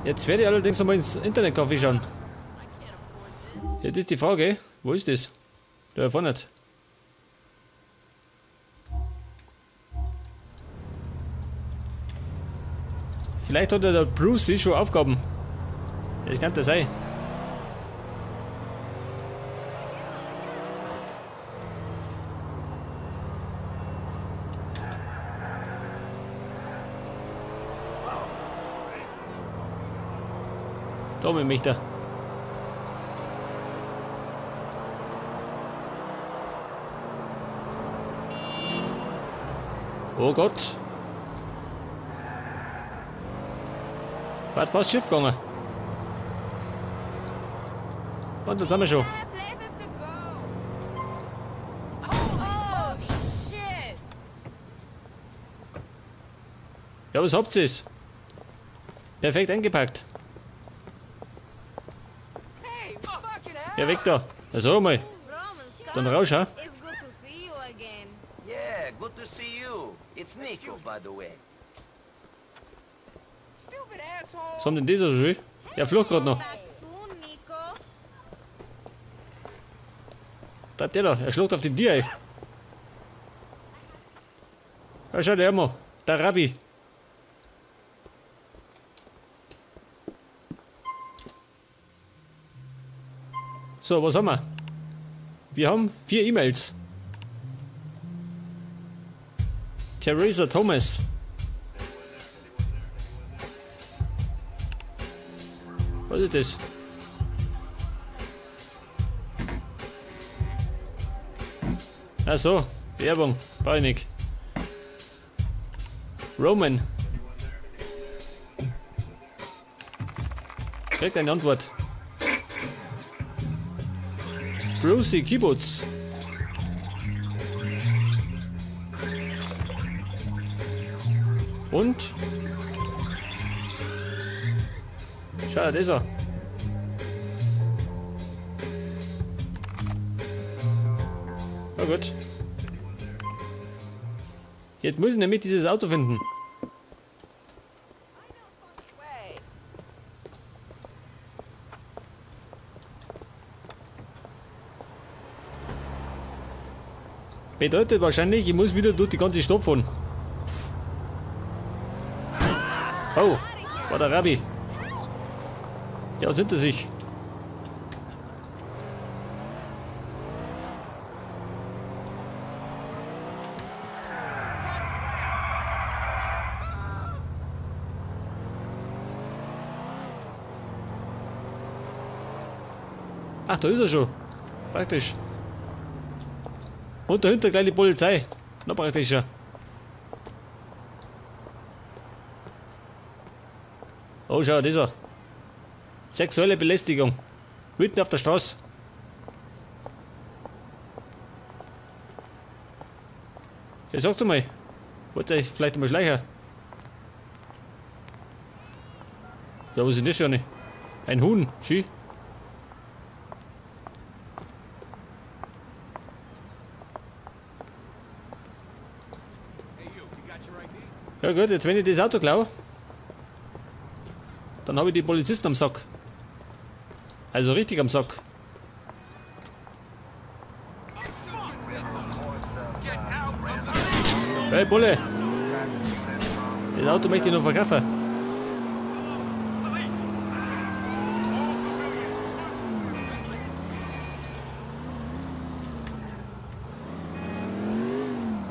Jetzt werde ich allerdings einmal ins Internetcafé schauen. Jetzt ist die Frage, wo ist das? Da vorne nicht. Vielleicht hat ja der Brucey schon Aufgaben. Das kann das sein. Da mit mich da. Oh Gott. War fast schief gegangen. Und da sind wir schon. Ja, was habt ihr? Perfekt eingepackt. Ja, weg da. Also mal. Dann raus, ha? Yeah, good to see you. It's Nico, by the way. Was haben denn die so schön? Ja, flucht grad noch. Bleibt der da? Er schlägt auf die Tier, ey. Ja, schau dir mal. Der Rabbi. So, was haben wir? Wir haben 4 E-Mails. Theresa Thomas. Was ist das? Ach so, Werbung, brauch ich nicht. Roman. Kriegt eine Antwort. Brucey Kibbutz. Und? Schau, da ist er. Na gut. Jetzt müssen wir nämlich dieses Auto finden. Bedeutet wahrscheinlich, ich muss wieder durch die ganze Stadt fahren. Oh, war der Rabbi. Ja, sind sie sich. Ach, da ist er schon. Praktisch. Und dahinter gleich die Polizei. Noch praktischer. Oh, schau, das ist er. Sexuelle Belästigung. Mitten auf der Straße. Ja, sag's mal. Wollt ihr euch vielleicht einmal schleichen? Ja, was ist denn das schon? Ein Huhn, Ski. Ja gut, jetzt wenn ich das Auto klaue, dann habe ich die Polizisten am Sack. Also richtig am Sack. Hey Bulle! Das Auto möchte ich noch verkaufen.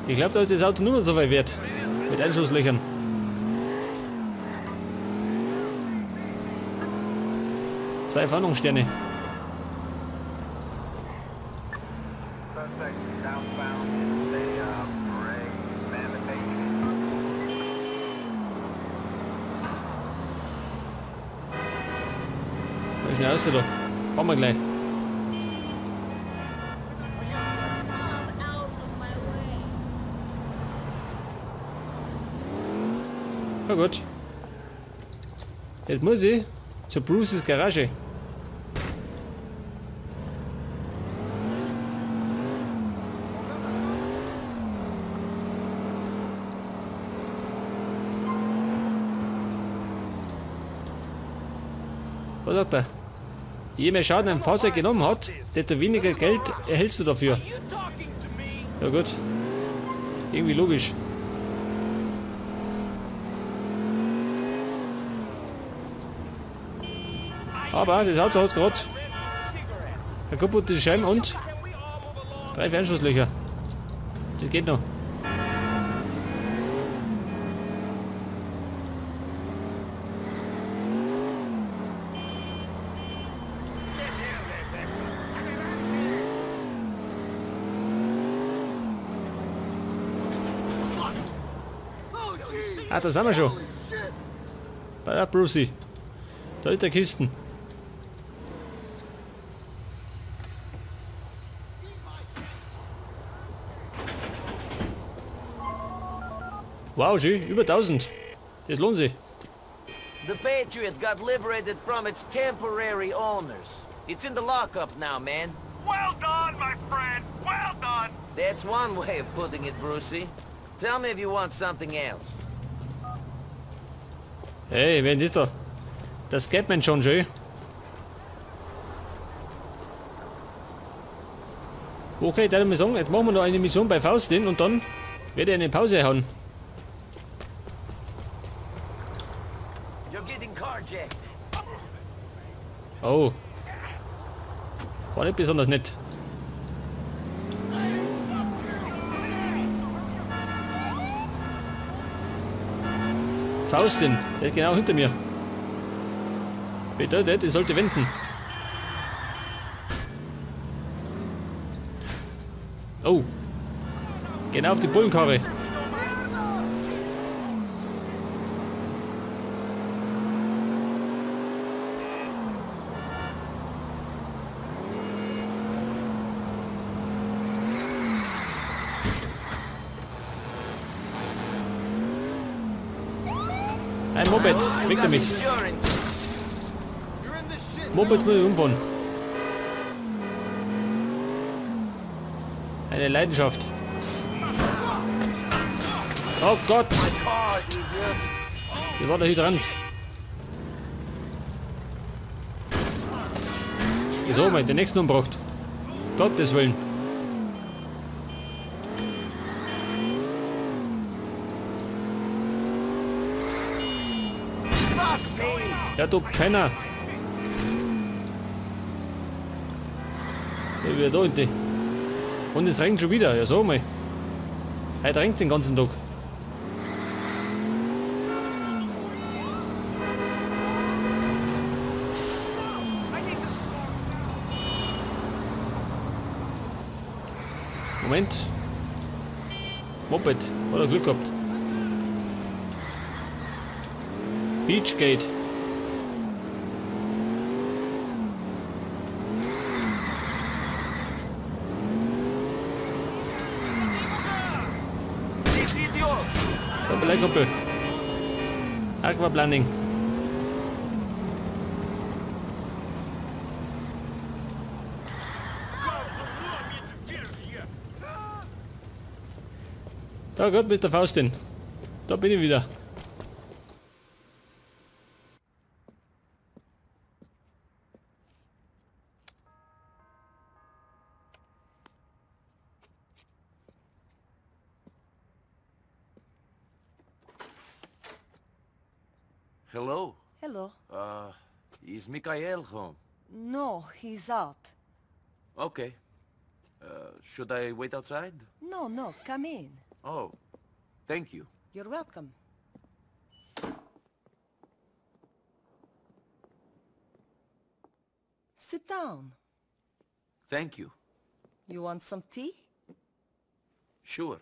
Ich glaube, da ist das Auto nur noch so viel wert. Mit Einschusslöchern. Zwei Fahndungssterne. Mal schnell raus da. Fahren wir gleich. Na gut. Jetzt muss ich zu Bruces Garage. Was sagt er? Je mehr Schaden ein Fahrzeug genommen hat, desto weniger Geld erhältst du dafür. Ja gut. Irgendwie logisch. Aber das Auto hat gerade eine kaputte Scheibe und 3 Fernschusslöcher. Das geht noch. Ah, da sind wir schon. Bei der Brucey. Da ist der Kisten. Wow, schön, über 1000. Das lohnt sich. The Patriot got liberated from its temporary owners. It's in the lockup now, man. Well done, my friend. Well done. That's one way of putting it, Brucey. Tell me if you want something else. Hey, wer ist das da? Das geht man schon schön. Okay, dann muss ich sagen, jetzt machen wir noch eine Mission bei Faustin und dann werde ich eine Pause hauen. Oh. War nicht besonders nett. Faustin, der ist genau hinter mir. Bedeutet, ich sollte wenden. Oh. Genau auf die Bullenkarre. Ein Moped, weg damit. Moped muss ich umfahren. Eine Leidenschaft. Oh Gott! Hier war der Hydrant. Wieso, mal den nächsten umgebracht. Gottes Willen. Ja, du Penner! Ja, wieder da hinten. Und es regnet schon wieder. Ja, so mal. Heute regnet den ganzen Tag. Moment. Moped. Hat er Glück gehabt. Beachgate. Kumpel. Aquaplaning. Da Gott, Mr. Faustin. Da bin ich wieder. Hello. Hello. Is Mikhail home? No, he's out. Okay. Should I wait outside? No, no, come in. Oh, thank you. You're welcome. Sit down. Thank you. You want some tea? Sure.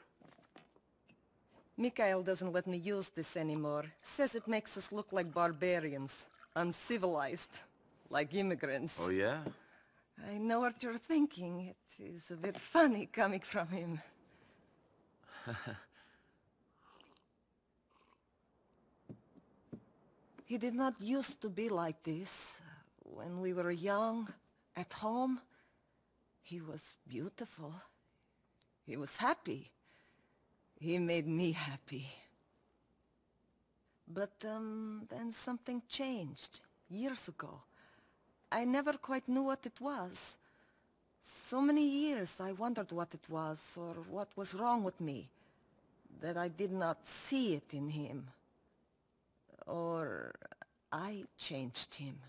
Mikhail doesn't let me use this anymore. Says it makes us look like barbarians. Uncivilized. Like immigrants. Oh yeah? I know what you're thinking. It is a bit funny coming from him. He did not used to be like this. When we were young, at home, he was beautiful. He was happy. He made me happy. But then something changed, years ago. I never quite knew what it was. So many years I wondered what it was or what was wrong with me, that I did not see it in him. Or I changed him.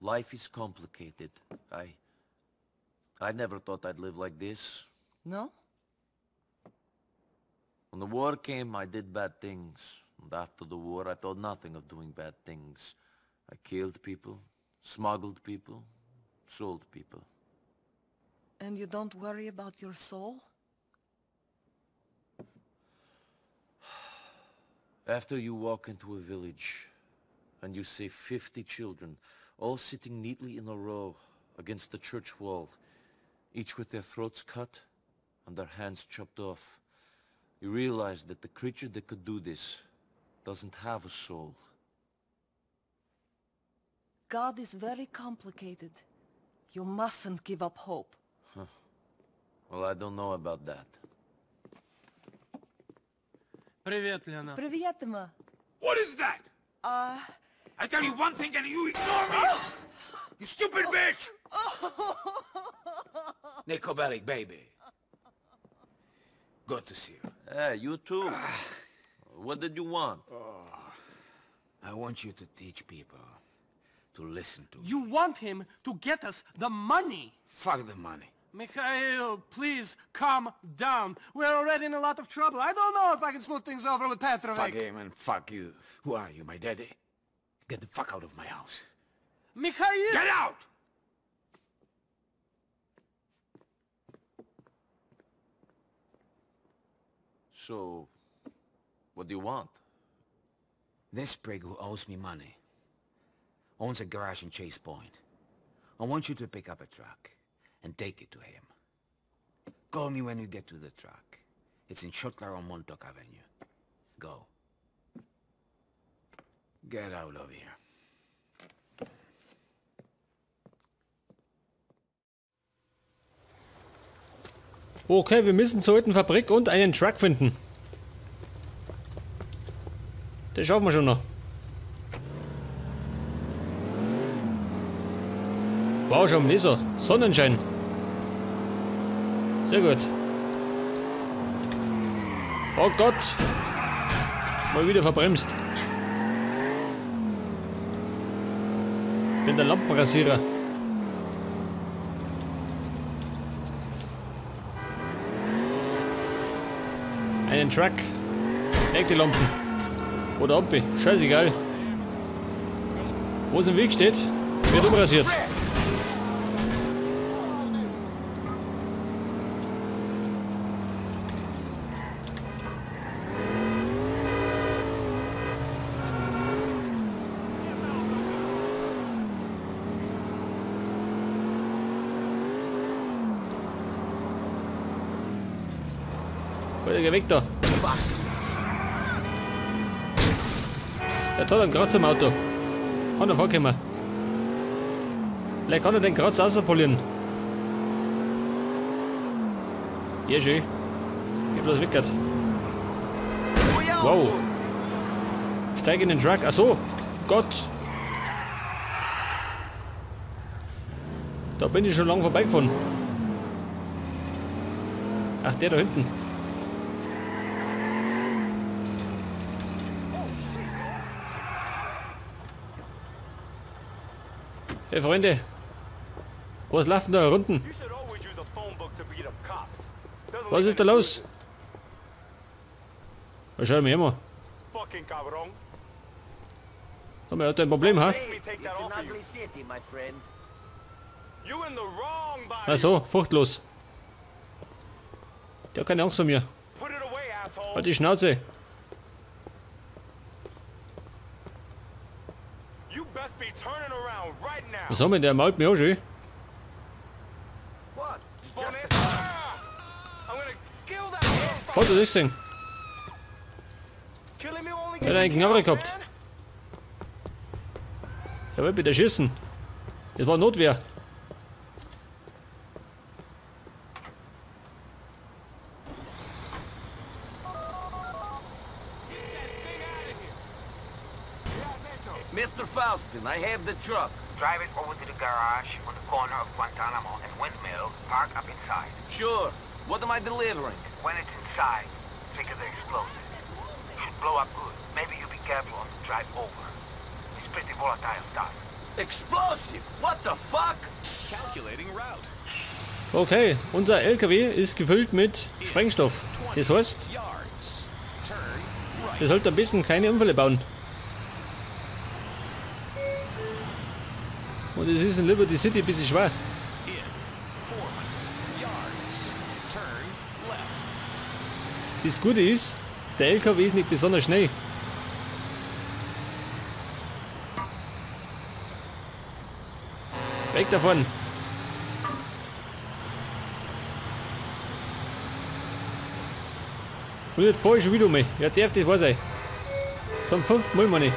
Life is complicated. I never thought I'd live like this. No? When the war came, I did bad things. And after the war, I thought nothing of doing bad things. I killed people, smuggled people, sold people. And you don't worry about your soul? After you walk into a village and you see 50 children, all sitting neatly in a row against the church wall, each with their throats cut and their hands chopped off, you realize that the creature that could do this doesn't have a soul. God is very complicated. You mustn't give up hope. Huh. Well, I don't know about that. Привет, Лена. Привет, Ма. What is that? I tell you one thing and you ignore me! You stupid bitch! Niko Bellic, baby. Good to see you. Hey, you too. What did you want? Oh, I want you to teach people to listen to me. You want him to get us the money. Fuck the money. Mikhail, please calm down. We're already in a lot of trouble. I don't know if I can smooth things over with Petrovic. Fuck him and fuck you. Who are you, my daddy? Get the fuck out of my house. Mikhail! Get out! So, what do you want? This prig who owes me money owns a garage in Chase Point. I want you to pick up a truck and take it to him. Call me when you get to the truck. It's in Schottler on Montauk Avenue. Go. Get out of here. Okay, wir müssen zur alten Fabrik und einen Truck finden. Das schaffen wir schon noch. Wow, schon mal so. Sonnenschein. Sehr gut. Oh Gott. Mal wieder verbremst. Bin der Lampenrasierer. Einen Truck. Leg die Lampen. Oder Ampe. Scheißegal. Wo es im Weg steht, wird umrasiert. Geh weg da. Der hat einen Kratzer im Auto. Kann er vorkommen. Vielleicht kann er den Kratzer rauspolieren. Ja, schön. Geh bloß weg. Wow. Steig in den Truck. Ach so. Gott. Da bin ich schon lange vorbeigefahren. Ach, der da hinten. Hey Freunde, was läuft denn da unten? Was ist da los? Was schauen wir immer? Haben wir ein Problem, ha? Ach so, furchtlos. Der hat keine Angst vor mir. Halt die Schnauze. Was haben wir denn? Der malt mich auch schon. Hat er das gesehen? Der hat einen Knarre gehabt. Er will bitte schießen. Das war Notwehr. Mr. Faustin, I have the truck. Drive it over to the garage on the corner of Guantanamo and Windmill, park up inside. Sure. What am I delivering? When it's inside, trigger the explosive. Should blow up good. Maybe you be careful on the drive over. It's pretty volatile stuff. Explosive? What the fuck? Calculating route. Okay, unser LKW ist gefüllt mit Sprengstoff. Das heißt, wir sollten ein bisschen keine Unfälle bauen. Und es ist in Liberty City ein bisschen schwer. Das Gute ist, der LKW ist nicht besonders schnell. Weg davon! Und jetzt fahr ich schon wieder um. Ja, darf das wahr sein. Zum 5. Mal, meine ich.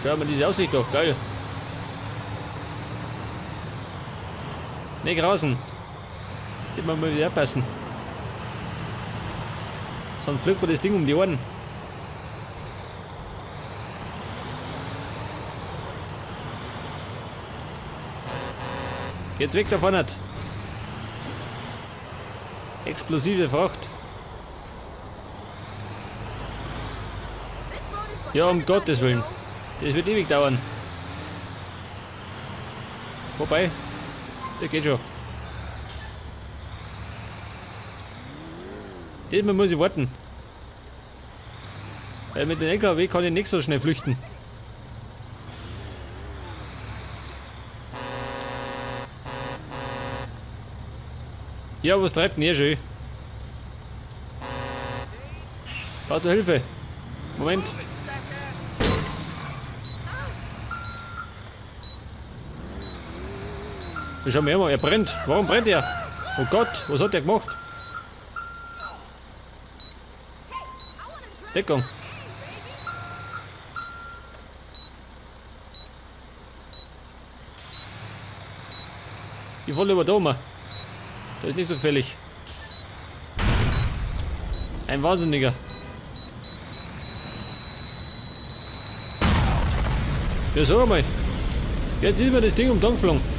Schau mal diese Aussicht doch, geil. Nicht draußen. Immer mal wieder aufpassen. Sonst fliegt man das Ding um die Ohren. Jetzt weg davon hat. Explosive Fracht. Ja, um Gottes Willen. Das wird ewig dauern. Wobei, der geht schon. Diesmal muss ich warten. Weil mit dem LKW kann ich nicht so schnell flüchten. Ja, was treibt denn ihr schon? Braucht ihr Hilfe? Moment. Schau mal her, er brennt. Warum brennt er? Oh Gott, was hat er gemacht? Deckung. Ich wollte über da oben. Das ist nicht so gefährlich. Ein Wahnsinniger. Ja, sag mal. Jetzt ist mir das Ding um den Tag geflogen.